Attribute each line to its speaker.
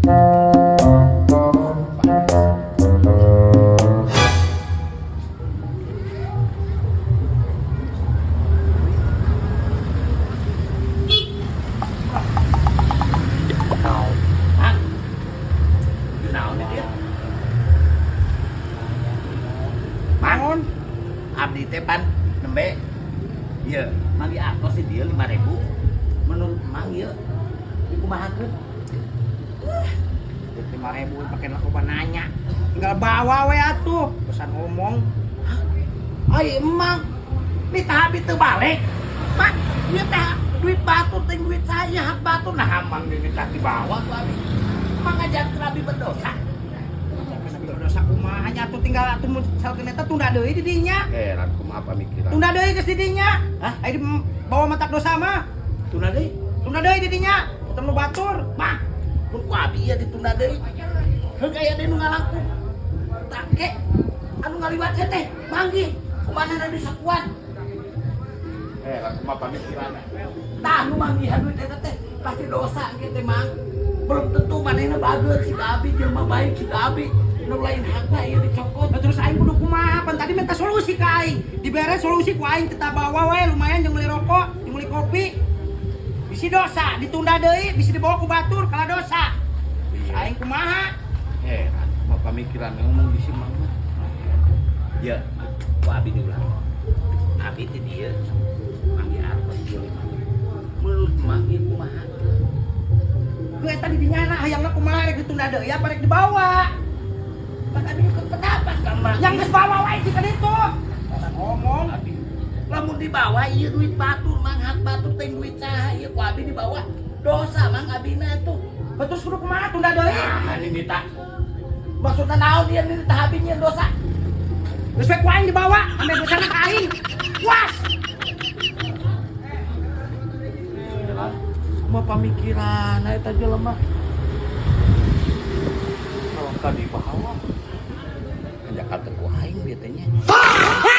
Speaker 1: Mang. Naon dia? Mang, abdi teh pan nembe ieu manggih artos di dieu 5000. Menurut Mang ieu dikumahakeun?
Speaker 2: 5.000 pakai lakukan nanya. Tinggal bawa we atuh, pesan omong.
Speaker 1: Ai emang ni tah abdi teu balik. Pak, ieu teh duit batur teh duit saya, hak batur, nah mang ini tah dibawa ku abdi. Mang ngajarkeun abdi berdosa.
Speaker 2: Dosa kumaha nya atuh, tinggal atuh misalkeun eta tunda deui di dinya.
Speaker 3: Heran kumaha pamikiran.
Speaker 2: Tunda deui geus di dinya.
Speaker 1: Hah?
Speaker 2: Ai dibawa matak dosa mah.
Speaker 1: Tunda deui.
Speaker 2: Tunda deui di dinya. Ketemu batur.
Speaker 1: Mang, mun ku abdi ieu ditunda deui. Heug aya deui nu ngalangkung. Tak ke anu ngaliwat ieu teh manggih kumaha di sakuan.
Speaker 3: Heran kumaha pamikiran.
Speaker 1: Tah nu manggihan duit eta teh pasti dosa engke teh, Mang. Belum tentu manehna bager si abi, jelema baik si abi. Nu lain hakna ieu dicokot.
Speaker 2: Nah, terus aing kudu kumaha? Pan tadi minta solusi ka aing. Dibere solusi ku aing tetap bawa we lumayan jeung beli rokok, jeung beli kopi. Bisi dosa, ditunda deui, bisi dibawa ku batur kalah dosa. Terus aing kumaha?
Speaker 3: Heran kumaha pamikiran ngomong di si Mang mah.
Speaker 1: Ya, ku abi diulang. Abi teh dieu manggih artos ieu 5.000. Menurut Mang ieu kumaha?
Speaker 2: Ku eta di dinya na hayangna kumaha, rek ditunda deui apa rek dibawa?
Speaker 1: Pan abi nyukeun pendapat ka Mang.
Speaker 2: Yang geus bawa wae jika ditu. Ngomong.
Speaker 1: Abi lamun dibawa ieu duit batur, Mang, hak batur teh duit saha ieu, ku abi dibawa dosa, Mang, abina tuh.
Speaker 2: Terus kudu kumaha, tunda deui?
Speaker 1: Ah, ini tak maksudna naon ieu, ini tah abi nyieun dosa?
Speaker 2: Geus we ku aing dibawa, ambe dosana ka aing. Puas.
Speaker 3: Heran kumaha pamikiran eta jelema. Kalau ka dibawa.
Speaker 1: Jakarta ku aing bieu teh nya.
Speaker 2: Ah!